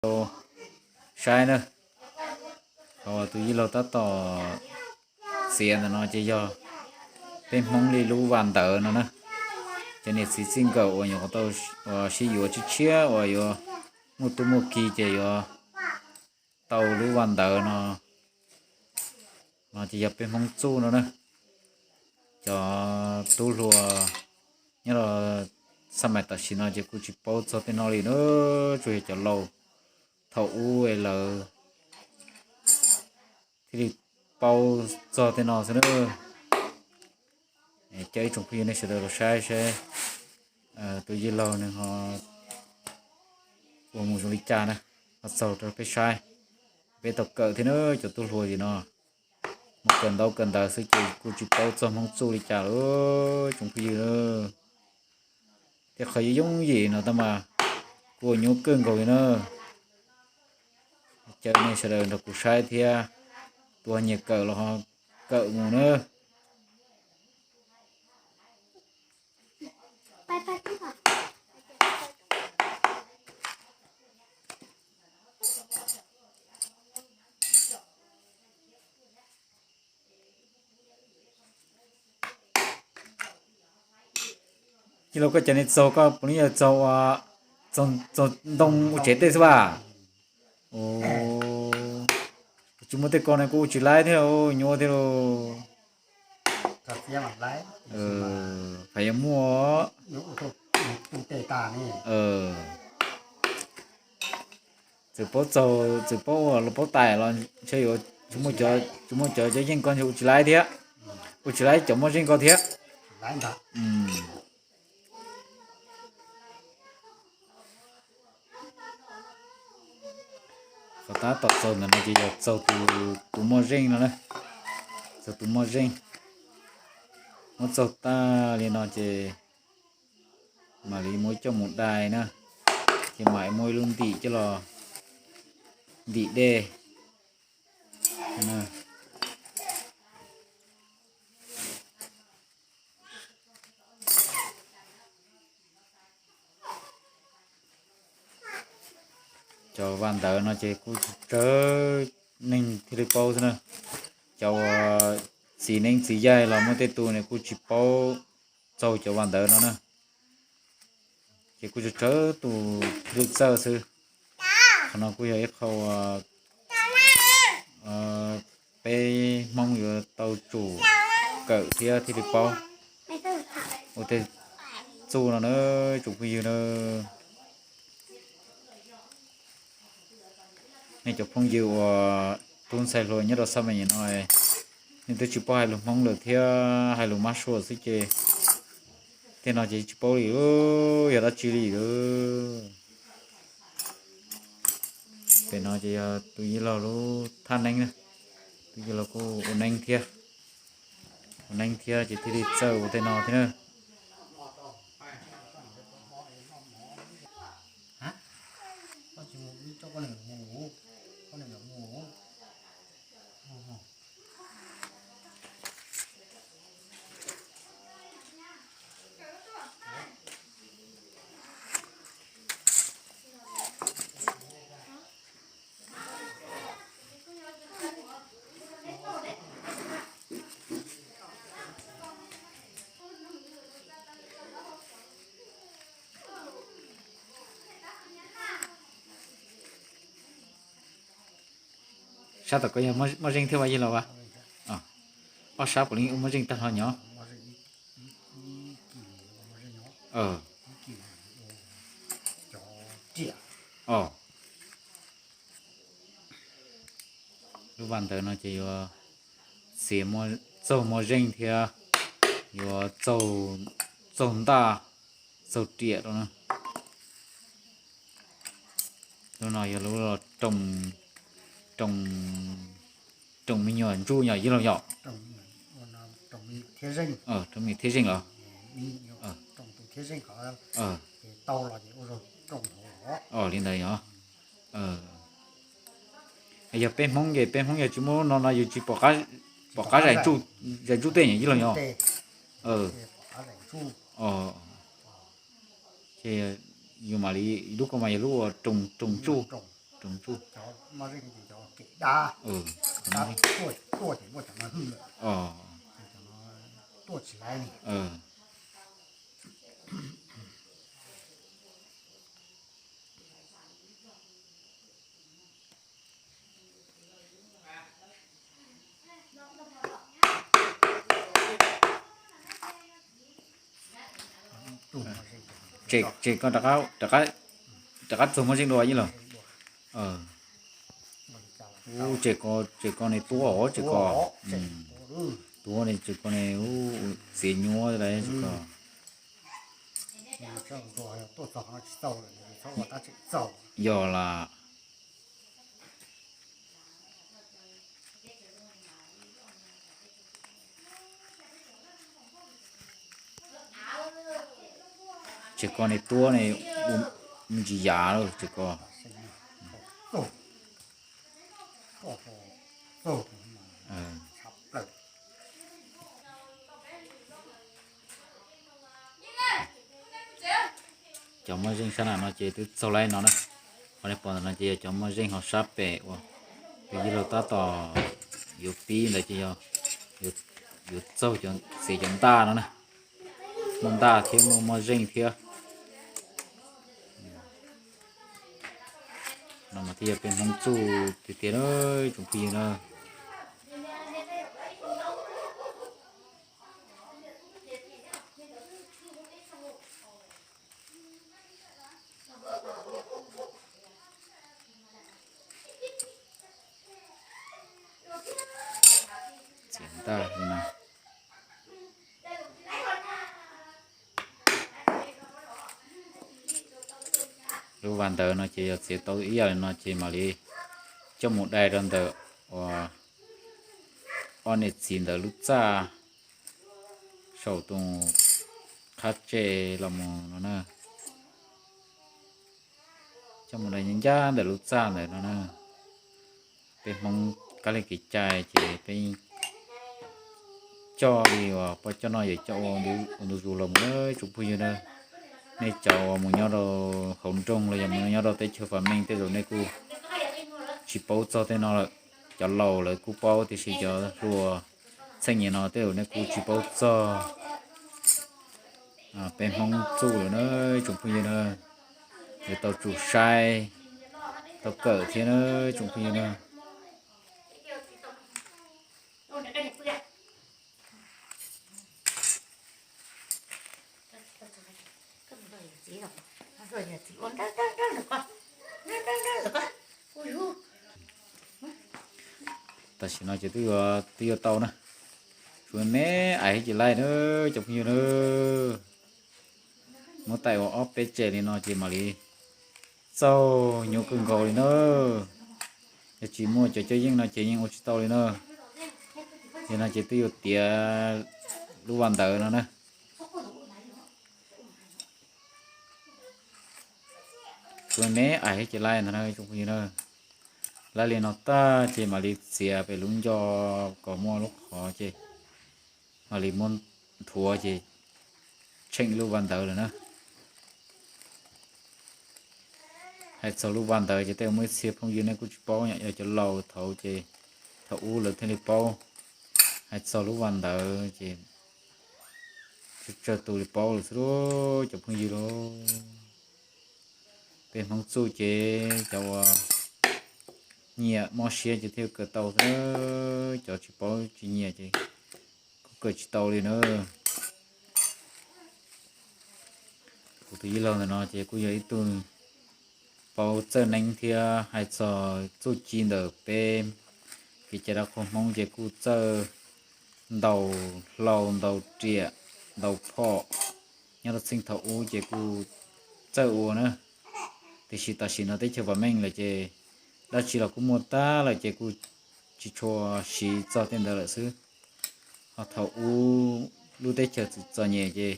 rau saib na. Qhov tus yij laug tab tom txiav ntawm no ces yog peb Hmoob li lub vas ntawv no na. Cov niam txiv txij nkawm uas nyuam qhuav tau, uas sib yuav tshiab tshiab uas yuav muaj tub muaj ki ces yuav tau lub vas ntawv no, no ces yog peb Hmoob txuj no na. Cov tub hluas nyob rau xab mais tam sim no ces kuj tsis paub txog tej no li na, tsuas yog cov laus thaum ub lawv thiaj li paub txog tej no xwb na. Coj ib tsoom phooj ywg nej sawv daws los saib seb tus yij laug nws ho ua mus zoo li cas na, ho txaug rau peb saib. Peb tau kawm thiab na cov tub hluas tim no. Mus kawm ntaub kawm ntawv xwb ces kuj tsis paub txog Hmoob txuj li cas lawm tsoom phooj ywg. Tej qhov yooj yooj yim no tab mas kuj ua nyuaj kawg nkaus li na. Caw nej sawv daws nrog kuv saib thiab, tus nyiam kawm los ho kawm mus na. Yij laug, koj cov no txaug, koj puav leej yog txaug, txaug ntoo ua tsev tej xwb a? Tsis muaj tej ko ne kuj ua tsis laib thiab, nyuaj thiab lauj. Phav yuav muaj. Txawm paub txaug, txawm paub ua los paub tais los ntshe yuav tsis muaj cov, tsis muaj cov cov yeej koj ntshe ua tsis laib thiab, ua tsis laib cov muaj zeej koj thiab. Qhov tab tom txaug ntawm no ces yog txaug tus muaj zeej no na, txaug tus muaj zeej. Muab txaug tag li no ces mam li muab coj mus dai na, ces mam muab ib lub ntim coj los ntim dej. Cov vas ntawv no ces kuj tsawg neeg thiaj li paub xwb na. Cov uas txiv neeb txiv yaig los muaj tej tus ne kuj tsis paub txaug cov vas ntawv no na. Ces kuj tsawg tsawg tus thiaj li txawj xwb. Qhov no kuj yog ib qho uas peb Hmoob yuav tau tsum kawm thiab thiaj li paub ua tej txuj no na, tsoom phooj ywg na. Nej cov phooj ywg uas tub ntxhais hluas nyob rau xab me nyuam no, nej twb tsis paub hais lus Hmoob lawm thiab hais lus mab suav xwb ces tej no ces tsis paub li, yog dab tsi li lawm. Pem no ces yog tus yij laug lub thaj neeb na, tus yij laug kuj ua neeb thiab, ua neeb thiab ces thiaj li txawj ua tej no thiab na. Sab tom ko yog muaj zeej thiab ua yij laug a? Ob sab puav leej ua muaj zeej tag hlo nyob. Lub vas ntawv no ces yuav txiav txaug muaj zeej thiab yuav txaug ntaj, txaug riam rau na. Lub no yog lub roos, roos me nyuam ntsuj yog yij laug yom? Roos me nyuam thiab zeej los? Li ntawd yog. Yog peb Hmoob ces peb Hmoob yog tsis muaj no no yus tsis pom qab zais ntsuj tej yom yij laug yom? Ces yus mam li, lub ko mas yog lub ua roos ntsuj. Tus ntsuj. Cov mob zeej ces cov kev dab, dab tuaj ces muaj cov no hwj lawm, cov no tuaj tsis laib li. Ces koj rov qab txog mob zeej dua ib los? Ces ko, ces ko ne tuab os, ces ko, tuab ne, ces ko ne, txiav nyuaj lawm ces ko. Yog las. Ces ko ne tuab ne, ua me ntsis yav lawm ces ko. Cov mob zeej sab nram no ces twb txaug laib no na. Qhov nej pom ntawm no ces yog cov mob zeej, ho sab pem uas tus yij laug tab tom yuav pib ntawd ces yog yuav txaug, txiav cov ntaj no na. Muaj ntaj thiab muaj mob zeej thiab. No mas thiaj yog peb Hmoob txuj tiag tiag na, tsoom phooj ywg na. Txiav ntaj li no. Lub vas ntawv no ces yog txiav tau ib yam li no ces mam li coj mus dai rau ntawm uas ob niam txiv ntawd lub txaj saum tus qab tseg los mus no na. Coj mus dai ncaj ncaj ntawm lub txaj ntawd no na. Peb Hmoob kab li kev cai ces peb coj li uas poj coj noj yawm coj ua ua ntu zus los mus na tsoom phooj ywg na. Nej cov uas mus nyob rau hauv nroog los yog mus nyob rau teb chaws vam meej tej zaum nej kuj tsis paub txog tej no lawm. Cov laus lawv kuj paub tiam sis cov hluas txheej niaj no tej zaum nej kuj tsis paub txog. Peb Hmoob txuj lawm na tsoom phooj ywg na. Yuav tau tsum saib, tau kawm thiab na tsoom phooj ywg na. Tam sim no ces twb yuav tau na. Tsuas me ais ces laij na cov phooj ywg na. Muab taim ua ob peb tsev li no ces mam li txaug nyuaj kawg nkaus li na. Yog tsis muaj cov cov yeej no ces yeej ua tsis tau li na. Yog no ces twb yuav tiav lub vas ntawv no na. Tsuas me ais ces laij ntag na tsoom phooj ywg na. Laij li no tag ces mam li txiav pem lub ncauj kom muaj lub qhov ces mam li muab nthuav ces tsheej lub vas ntawv lawm na. Hais txog lub vas ntawv ces tej muaj ib txhia phooj ywg nej kuj tsis paub, yog cov laus thaum ces thaum ub lawv thiaj li paub. Hais txog lub vas ntawv ces tsawg tsawg tus li paub lawm xwb lauj cov phooj ywg lauj. Peb Hmoob txuj ces cov uas nyiam mob siab ces thiaj kawm tau xwb, cov tsis paub tsis nyiam ces kuj kawm tsis tau li na. Kuv tus yij laug ntawm no ces kuj yog ib tug paub txawj neeb thiab hais txog txuj ci ntawm peb kev cai dab qhuas Hmoob ces kuj txawj ntaus hlau ntaus riam ntaus phom nyob rau txheej thaum ub ces kuj txawj ua na. Tiam sis tam sim no teb chaws vam meej lawm ces dab tsi los kuj muaj tag lawm ces kuj tsis tshua siv txog tej ntawd lawm xwb. Ho thaum ub lub teb chaws txom nyem ces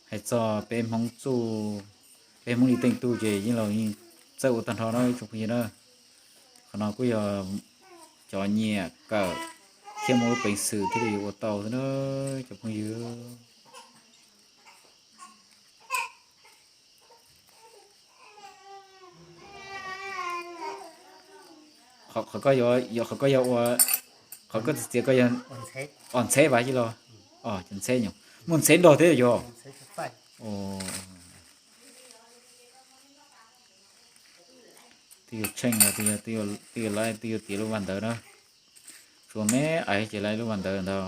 hais txog peb Hmoob txuj, peb Hmoob li teej tug ces yeej los yeej txawj ua tag nrho na ib tsoom phooj ywg na. Qhov no kuj yog cov nyiam kawm thiab muaj lub peev xwm thiaj li yuav ua tau xwb na cov phooj ywg. Qhov koj yuav, qhov koj yuav ua, qhov koj txiav txiav koj yog, os, ntxheb vas yij los? Os, cov ntxheb nyuam, muaj ntxheb nrog thiab yog? Twb yuav tsheej los twb yuav, twb yuav laib, twb yuav tiav lub vas ntawv na. Tsuas me ais ces laib lub vas ntawv ntag.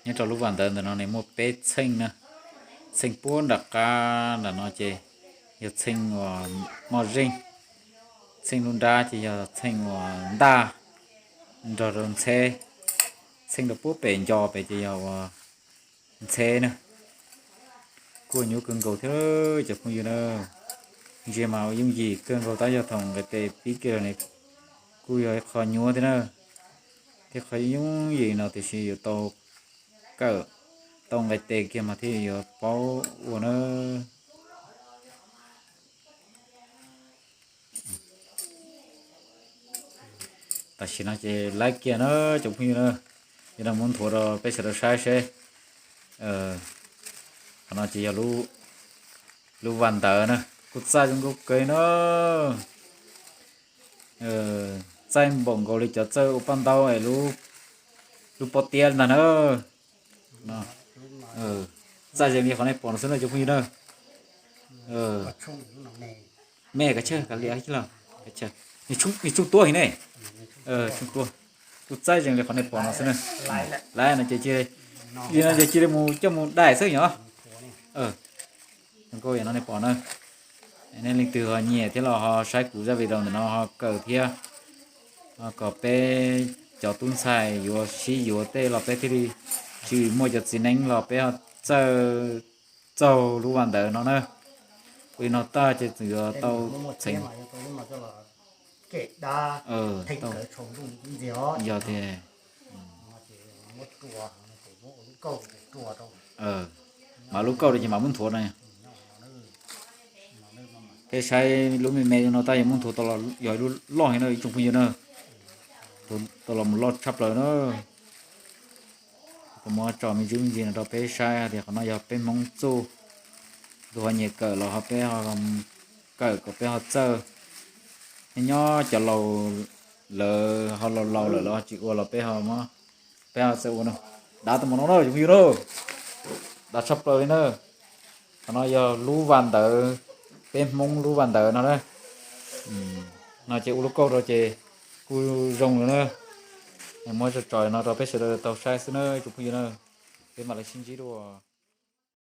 Nyob rau lub vas ntawv ntawm no ne muaj peb txheej na. Txheej puab nram qab nram no ces yog txheej uas moj zeej. Txheej lub nrab ces yog txheej uas ntaj nrog rau ntxheb. Txheej rau puab pem nco pem ces yog uas ntxheb na. Kuj nyuaj kawg nkaus thiab cov phooj ywg na. Ntsia mas ua yooj yim kawg nkaus tab yog thaum nqes tes pib kiag los ne kuj yog ib qho nyuaj thiab na. Thiab qhov yooj yim no tiam sis yuav tau kawm, tau nqes tes kiag mas thiaj yuav paub ua na. Tam sim no ces laib kiag na cov phooj ywg na. Yog no muab nthuav rau peb sawv daws saib seb. Qhov no ces yog lub vas ntawv na, kuj txaij zoo nkauj kawg na. Txaij npaum nkaus li cov txawj ua paj ntaub es lub pob tiab ntag na. Txaij zeeg li qhov nej pom no xwb na cov phooj ywg na. Me kav tsawg kav liam los, nws tshooj tuab heev ne. Tshooj tuab, kuj txaij zeeg li qhov nej pom no xwb na. Laiv no ces cia li, li no ces cia li mus coj mus daim xwb yom. Zoo nkauj yam no nej pom na. Nej leej twg ho nyiam thiab los ho saib kuv zaj video ntawm no ho kawm thiab, kom peb cov tub ntxhais yuav sib yuav tej los peb thiaj li tsis muaj cov txiv neeb los peb ho txawj txaug lub vas ntawv no na. Ua li no tag ces txawm yuav tau txheev. Yog tias mam lub kauj rau ces mam muab nthuav no. Peb saib lub me me no tag yog muab nthuav tau los yog ib lub loj heev na ib tsoom phooj ywg na. Tau los mus loj tshaj plaws na. Kuv muab tso me ntsis me ntsis no rau peb saib tias qhov no yog peb Hmoob txuj, tus ho nyiam kawm los ho peb ho kawm kom peb ho txawj. Nyob nyob cov laus lawv ho laus laus lawm los ho tsis ua los peb ho, peb ho txawj ua no. Dav tau mus no na cov phooj ywg na. Dav tshaj plaws li na. Qhov no yog lub vas ntawv, peb Hmoob lub vas ntawv no na. No ces ua lub kauj rau ces kuj zoo lawm na. Muab tso tso no rau peb sawv daws tau saib xwb na ib tsoom phooj ywg na. Peb mam li sib ntsib dua.